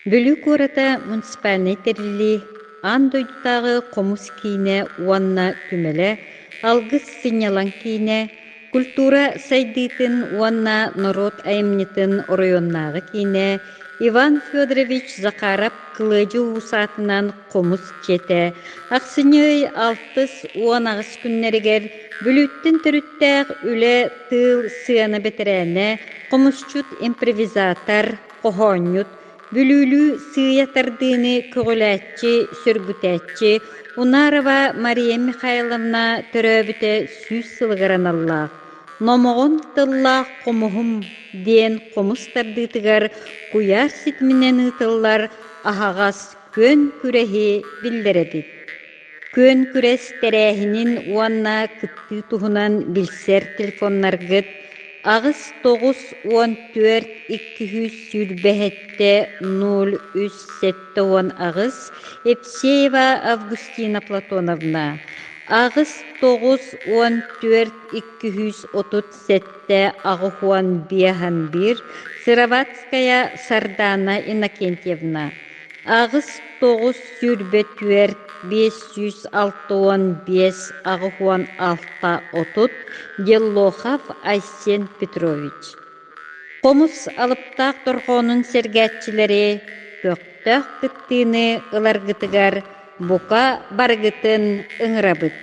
Бүлүү куората муниципальнай тэриллии Аан дойдутааҕы хомус киинэ уонна түмэлэ, Алгыс сынньалаҥ киинэ, культура сайдыытын уонна норуот айымньытын оройуоннааҕы киинэ Иван Федорович Захаров Кылыадьы уус аатынан хомус дьиэтэ ахсынньы ый 68 күннэригэр Бүлүүттэн төрүттээх үлэ, тыыл, сыана бэтэрээнэ, хомусчут, импровизатор, хоһоонньут, Бүлүүлүү сыыйа тардыыны көҕүлээччи, сөргүтээччи Унарова Мария Михайловна төрөөбүтэ 100 сылыгар аналлаах «Номоҕон тыллаах хомуһум» диэн хомус тардыытыгар куйаар ситиминэн ыытыллар аһаҕас күөн күрэһи биллэрэбит. Күөн күрэс тэрээһинин уонна кыттыы туһунан билсэр телефоннаргыт 8 94 227 03 78 Евсеева Августина Платоновна 8 9 14 237 85 1 Сыроватская Сардана Иннокентьевна 8 9 24 565 86 30 Деллохов Айсен Петрович Хомус алыптаах дорҕоонун сэргээччилэри көхтөөх кыттыыны ыларгытыгар бука барыгытын ыҥырабыт.